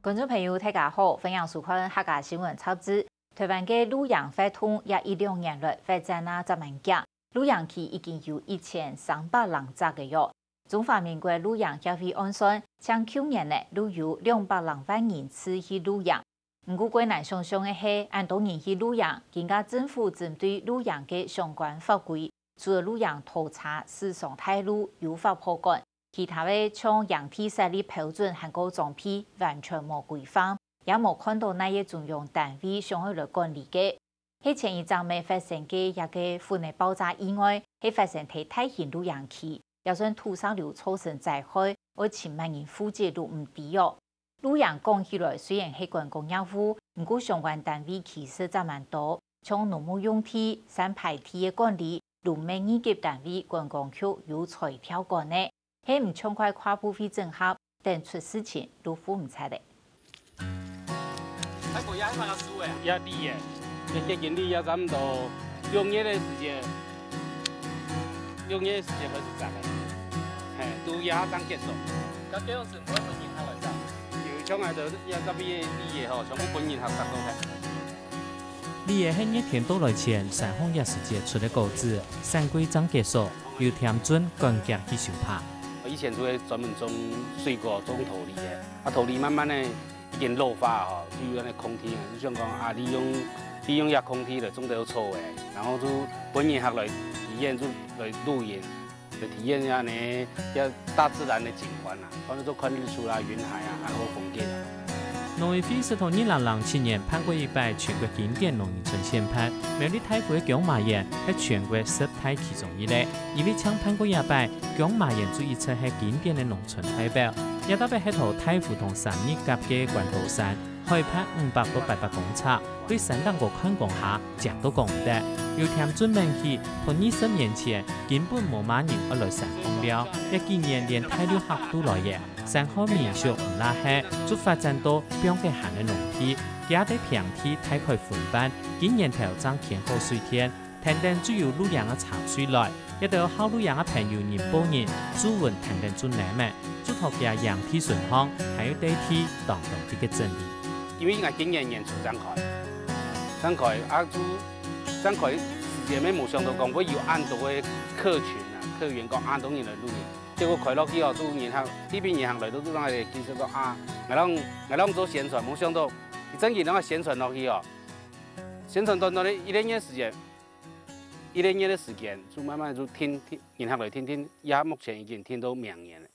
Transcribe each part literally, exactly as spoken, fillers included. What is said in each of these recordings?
觀眾朋友，大家好，歡迎收看客家新聞雜誌。臺灣个露營活動這一兩年來發展啊，真蠻遽。露營區已經有一千三百零隻个喲。中華民國露營協會按算，淨舊年呢，就有兩百零萬人次去露營。毋過，較難想像个係，恁多人去露營，今下政府針對露營个相關法規，除了露營拖車、水上大路有法可管， 其他个像營地設立標準還過裝備完全無規範，也無看到哪个中央單位想愛來管理个。係前一陣仔發生个這个雲仔爆炸意外，係發生在大型露營區，也算土石流造成災害，愛尋麼人負責都毋知哦。 露營講起來，雖然係觀光業務，毋過相關單位其實真蠻多，像農牧用地、山排地个管理，攏愛二級單位觀光局有財條管个，係毋暢快跨部會整合，等出事情就赴毋掣咧。還無，也還蠻要輸个啊。也低个，這个經理也差不多六月个時間，六月个時間開始摘个，嘿，都也正結束。該這樣子毋會分人客來摘？ 有像𠊎兜這个畢業个吼，全部分人客摘到忒。李爺係熱天到來前，山項這時節出个果子，產季正結束，又添轉趕遽去收拍。以前就會專門種水果、種桃李个，啊，桃李慢慢个已經老化吼，就有恁呢空地啊，就想講啊，利用利用這空地來種兜草个，然後就分人客來體驗，就來露營。 就體驗恁呢，這大自然个景觀啊，看到看日出啊、雲海啊，還有風景啊。農委會係在二零零七年辦過一擺全國經典農漁村選拔，苗栗大湖个薑嫲園係全國十大其中一个，因為淨辦過一擺，薑嫲園就一直係經典个農村代表。這搭仔係在大湖同三義夾个關刀山， 海拔五百到八百公尺，對山頂高看降下，靚到講毋得。又添轉愐起，在二十年前，根本無麼人愛來山項尞，這幾年連大陸客都來了，山下民宿毋罅忒，就發展到放得閒个農地，佢兜平地大概分半，今年頭正牽好水電， 跈等就有露營个茶水來，這兜好露營个朋友人報人，注文跈等就淰仔，就在佢兜營地脣項，還有地底當當直个整理。因為𠊎今年年初正開，正開啊，就正開時節乜無想到講會有恁多个客群啊，客源講恁多人來露營，結果開落去哦，就人客，特別人客來到就正來見識到啊，𠊎摎𠊎摎做宣傳，無想到，一正經摎宣傳落去哦，宣傳短短个一個月時間， 一個月个時間，就慢慢就訂訂，人客來訂訂，也目前已經訂到明年了。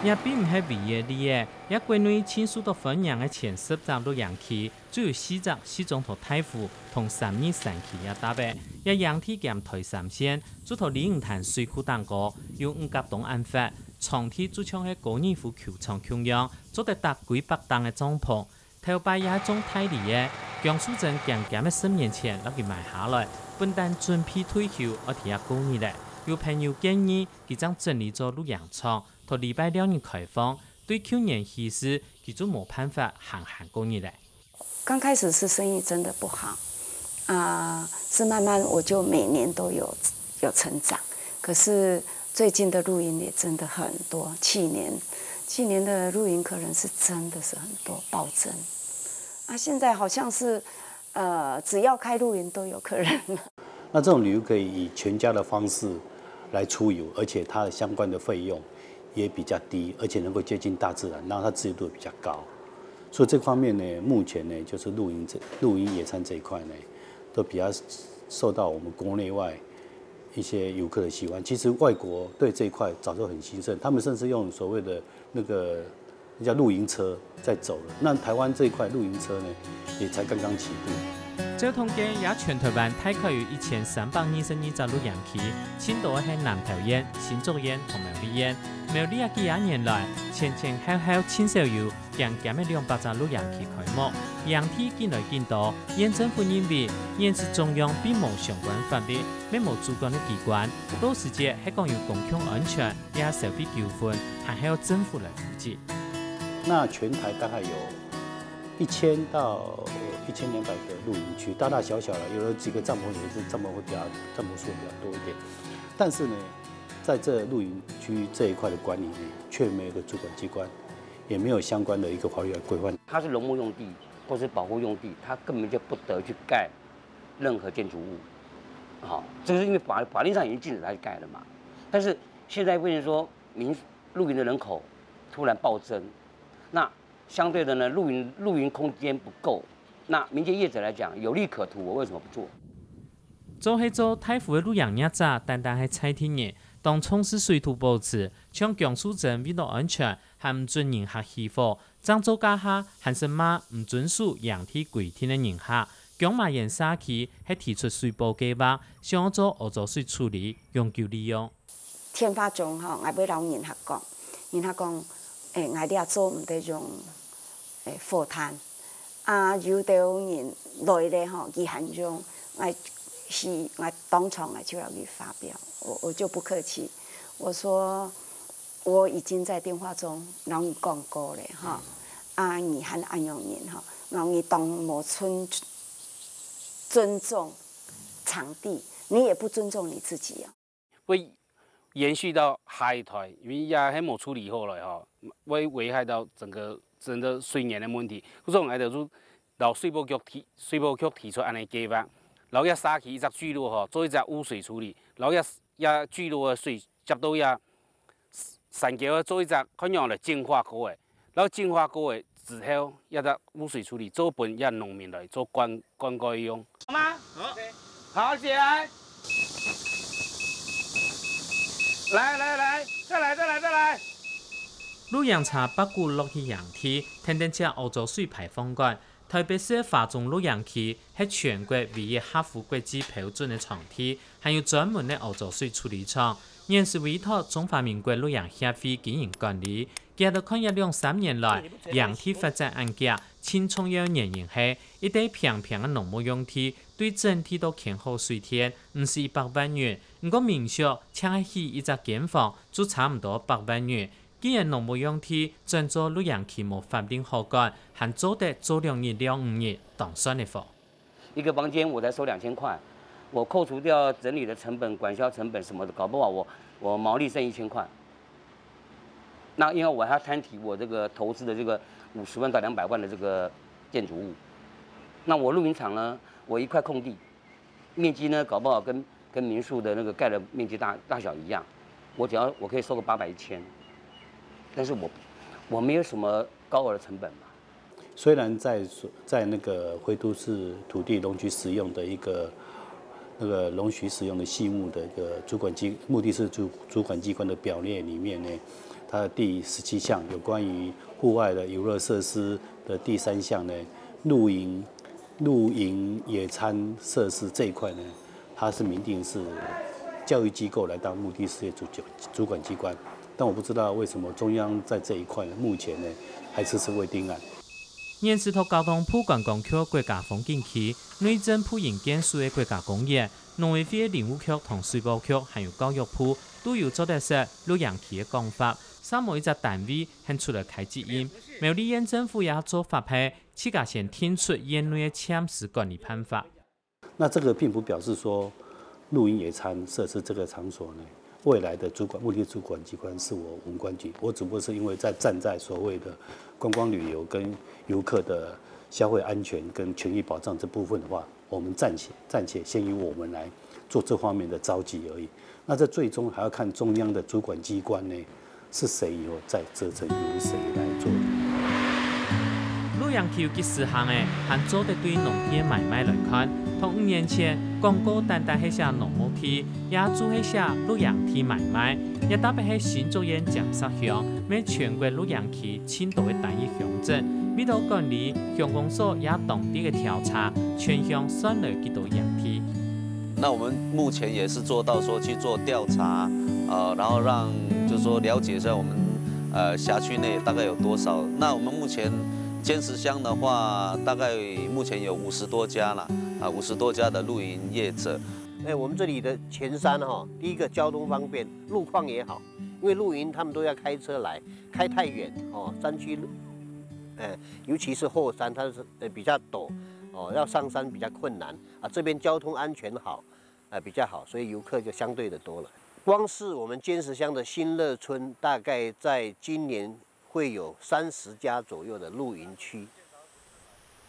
這並毋係唯一个例仔，這國內盡受到歡迎个前十隻露營區，就有四隻集中在大湖同三義山區這搭仔。這營地兼台三線，就在鯉魚潭水庫頂高，有五甲東恁闊，場地就像係高爾夫球場共樣， 做得搭幾百頂个帳篷。頭擺也係種大梨仔，姜淑貞兼兼仔十年前摎佢買下來，本旦準備退休愛在這過日了。有朋友建議，佢正整理做露營場，在禮拜六日開放。對舊年起勢，佢就無辦法閒閒過日了。剛開始是生意真的不好，啊，是慢慢我就每年都有有成長，可是最近的露營也真的很多，去年去年的露營客人是真的是很多暴增，啊，现在好像是，呃，只要开露营都有客人了。那这种旅游可以以全家的方式来出游，而且它的相关的费用也比较低，而且能够接近大自然，然后它自由度比较高。所以这方面呢，目前呢，就是露营这露营野餐这一块呢，都比较受到我们国内外一些游客的喜欢。其实外国对这一块早就很兴盛，他们甚至用所谓的那个那叫露营车在走了。那台湾这一块露营车呢，也才刚刚起步。照統計，這全台灣大概有一千三百二十二隻露營區，盡多係南投縣、新竹縣同苗栗縣。苗栗這幾下年來，前前後後盡少有 漸漸仔兩百隻露營區開幕，營地緊來緊多，縣政府認為，現時中央並無相關法律，乜無主管个機關，到時節係講有公共安全也係社會糾紛，還係愛政府來負責。那全台大概有一千到一千两百个露营区，大大小小的，有的几个帐篷，有的是帐篷会比较帐篷数比较多一点。但是呢，在这露营区这一块的管理呢，却没有一个主管机关，也没有相关的一个法律来规范。它是农牧用地或是保护用地，它根本就不得去盖任何建筑物。好，这个是因为法法律上已经禁止它去盖了嘛。但是现在变成说，民露营的人口突然暴增，那相对的呢，露营露营空间不够，那民间业者来讲有利可图，我为什么不做？做係做大戶个露營業者，單單係在地人，當重視水土保持，像姜淑珍為了安全，還毋准人客起火，正做該下還識罵毋遵守營地規定个人客。姜麻園社區係提出水保計畫，想要做屙糟水處理，永久利用。電話中吼，𠊎會摎人客講，人客講，誒，𠊎這做毋得用，誒，火炭。啊，有兜人來咧吼，佢還用，𠊎係，𠊎當場𠊎就要去發飆，我我就不客氣，我說我已經在電話中摎你講過了哈，啊，你還恁樣人哈，摎你當無尊尊重場地，你也不尊重你自己啊。 會延續到下一代，因為也還無處理好來吼，會危害到整個整個水源的問題。故所𠊎兜就摎水保局提水保局提出恁樣計畫，摎這社區一隻聚落吼，做一隻污水處理，摎這這聚落的水接到這山溝做一隻看樣來淨化過个，摎淨化過个之後，這隻污水處理做分這農民來做灌灌溉用。好嗎？好，好，起來。 来来来，再来再来再来！露營車八股落去營地，跈等隻屙糟水排放管。台北市个華中露營區係全國唯一合乎國際標準个場地，還有專門个屙糟水處理廠。原是委託中華民國露營協會經營管理。佢兜看這兩三年來，營地發展恁遽，盡重要原因係一垤平平个農牧用地，對整體都牽好水電，毋使一百萬元， 毋過民宿淨係起一隻間房就差毋多百萬元，既然農牧用地轉做露營區無法令好管，還做得做兩日尞五日，當算得好。一個房間我才收兩千塊，我扣除掉整理的成本、管銷成本什麼的，搞不好我我毛利剩一千塊。那因為我還要攤提我這個投資的這個五十萬到兩百萬的這個建築物，那我露營場呢，我一塊空地，面積呢，搞不好跟跟民宿的那個蓋的面積大大小一樣，我只要我可以收個八百一千，但是我我沒有什麼高額的成本嘛。虽然在在那个灰都市土地容许使用的一个那个容许使用的细目的一个主管机目的是主主管机关的表列里面呢，它的第十七项有关于户外的游乐设施的第三项呢，露营露营野餐设施这一块呢，它是明定是教育机构来当目的事业主主管机关，但我不知道为什么中央在这一块呢，目前呢还迟迟未定案。原是讀交通部觀光局國家風景區、內政部營建署个國家公園、農委會个林務局同水保局，還有教育部都有做得設露營區个講法，煞無一隻單位肯出來開指引。苗栗縣政府个做法係，自家先定出縣內个暫時管理辦法。那这个并不表示说，露营野餐设施这个场所呢，未来的主管目的主管机关是我文管局，我只不过是因为在站在所谓的观光旅游跟游客的消费安全跟权益保障这部分的话，我们暂且暂且先由我们来做这方面的召集而已。那这最终还要看中央的主管机关呢，是谁以后再责成由谁来做。露營區有幾時行个，還做得對農地个買賣來看。同五年前，廣告單單係寫農牧地，也就係寫露營地買賣，也特別係新竹縣尖石鄉，乜全國露營區盡多个單一鄉鎮，為到管理，鄉公所也當地个調查，全鄉算來幾多營地。 那我们目前也是做到说去做调查，呃，然后让就是说了解一下我们呃辖区内大概有多少。那我们目前尖石乡的话，大概目前有五十多家啦，啊，五十多家的露营业者。哎，我们这里的前山哈，第一个交通方便，路况也好，因为露营他们都要开车来，开太远哦，山区，哎，尤其是后山，它是呃比较陡哦，要上山比较困难啊。这边交通安全好，呃，比较好，所以游客就相对的多了。光是我们尖石乡的新乐村，大概在今年会有三十家左右的露营区。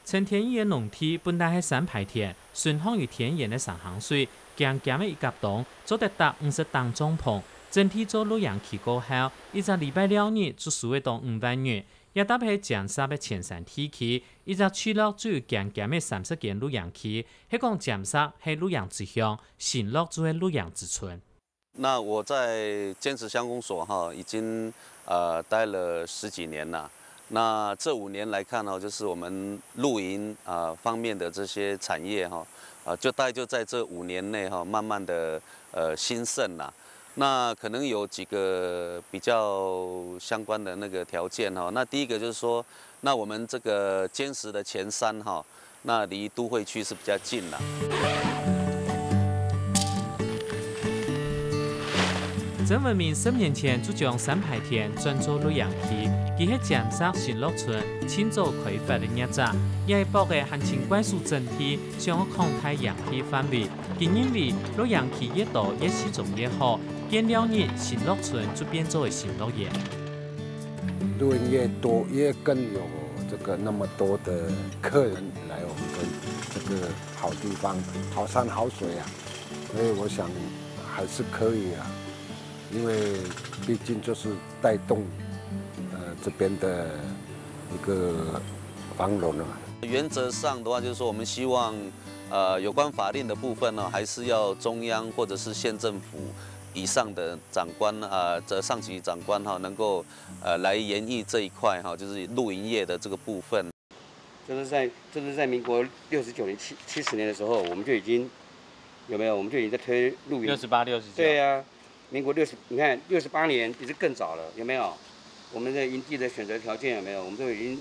陳天宇个農地本來係三排田，順向有天然个山坑水，鹹鹹个一甲當，做得搭五十頂帳篷，整體做露營區過後，一隻禮拜六日就收會到五萬銀。這搭係尖石个前山地區，一隻聚落就有鹹鹹个三十間露營區，係講尖石係露營之鄉，新樂就係露營之村。那我在尖石乡公所哈，已经呃待了十几年了。那这五年来看呢，就是我们露营啊、呃方面的这些产业哈，啊、就大概就在这五年内哈，慢慢的呃兴盛啦。那可能有几个比较相关的那个条件哈。那第一个就是说，那我们这个尖石的前山哈，那离都会区是比较近啦。曾文明十年前就將三排田轉做露營區，佢係尖石新樂村盡早開發个業者，這一駁仔還盡快速整地，想要擴大營地範圍。佢認為露營區越多，越市場越好，見了日新樂村就變做个新乐园。露营越多，越更有这个那么多的客人来我们这个好地方，好山好水啊，所以我想还是可以啊，因为毕竟就是带动呃这边的一个繁荣啊。原则上的话，就是说我们希望呃有关法令的部分呢，还是要中央或者是县政府以上的长官啊，这上级长官哈，能够呃来研议这一块哈，就是露营业的这个部分。这是在这是在民国六十九年七七十年的时候，我们就已经有没有？我们就已经在推露营。六十八、六十九。对呀、民国六十，你看六十八年也是更早了，有没有？我们的营地的选择条件有没有？我们都已经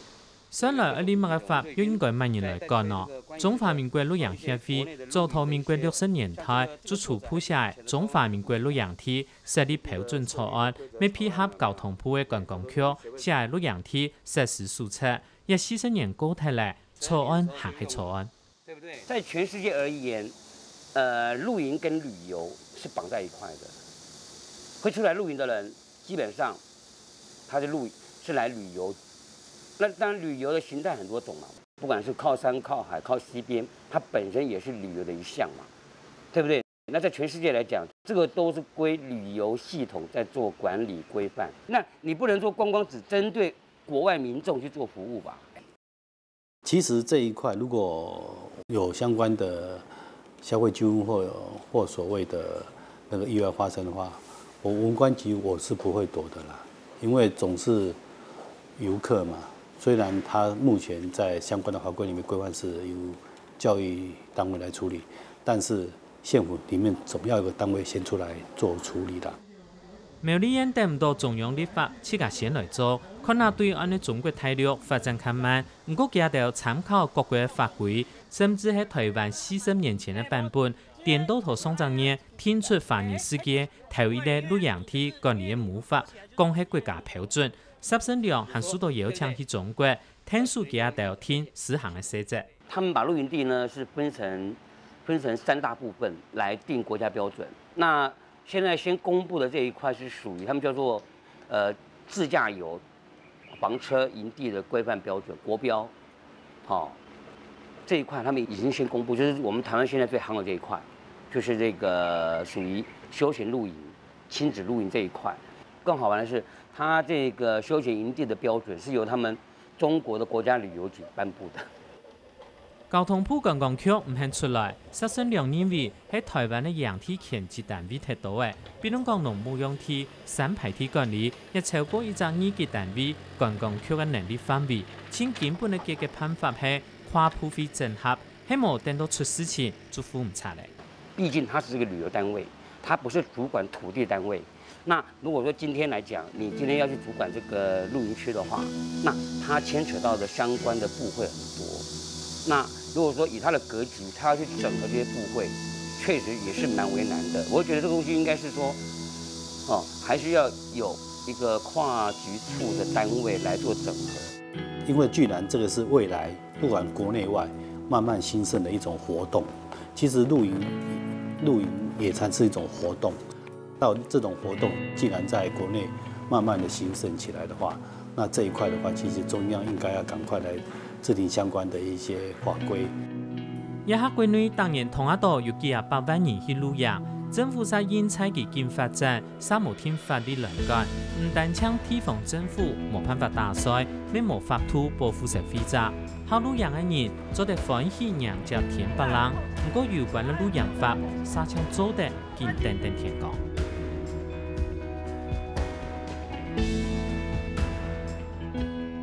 算來，愛立麼个法又應該麼人來管呢？中華民國露營協會早在民國六十年代就初步寫个《中華民國露營地設立標準草案》，愛配合交通部个觀光局寫个《露營地設施手冊》，也四十年過忒了，草案還係草案。在全世界而言，呃，露营跟旅游是绑在一块的。会出来露营的人，基本上他是露是来旅游。那当然，旅游的形态很多种嘛，不管是靠山、靠海、靠溪边，它本身也是旅游的一项嘛，对不对？那在全世界来讲，这个都是归旅游系统在做管理规范。那你不能说光光只针对国外民众去做服务吧？其实这一块如果有相关的消费金或或所谓的那个意外发生的话，我文管局我是不会躲的啦，因为总是游客嘛。虽然他目前在相关的法规里面规范是由教育单位来处理，但是县府里面总要有个单位先出来做处理的。 苗栗縣等毋到中央立法，自家先來做，看哪對岸个中國大陸發展較慢，毋過佢兜參考各國个法規，甚至係台灣四十年前个版本，顛倒同上隻月定出華人世界頭一个露營地管理个母法，講係國家標準。薛勝良還受到邀請去中國，𢯭手佢兜定施行个細則。他们把露营地呢是分成分成三大部分来定国家标准。那现在先公布的这一块是属于他们叫做呃自驾游房车营地的规范标准国标，好、这一块他们已经先公布，就是我们台湾现在最夯的这一块，就是这个属于休闲露营、亲子露营这一块。更好玩的是，它这个休闲营地的标准是由他们中国的国家旅游局颁布的。交通部觀光局毋肯出來，薛勝良認為係台灣个營地權責單位忒多仔，比論講農牧用地、山排地管理，也超過一隻二級單位觀光局个能力範圍。盡根本个解決辦法係跨部會整合，係無等到出事情就赴毋掣咧。毕竟它是一个旅游单位，它不是主管土地单位。那如果说今天来讲，你今天要去主管这个露营区的话，那它牵扯到的相关的部会很多。那如果说以它的格局，它要去整合这些部会，确实也是蛮为难的。我觉得这个东西应该是说，哦，还是要有一个跨局处的单位来做整合。因为居然这个是未来不管国内外慢慢兴盛的一种活动。其实露营露營野餐是一種活動，到這種活動既然在國內慢慢的興盛起來的話，那這一塊的話，其實中央應該要趕快來制定相關的一些法規。這下國內逐年通啊到有幾下百萬人去露營，政府煞因在佢禁發展，煞無定法律欄杆，毋單淨地方政府無辦法打稅，乜無法度保護消費者。好露營个人做得歡喜迎接天別冷，毋過有關个露營法，煞淨做得緊等等天光。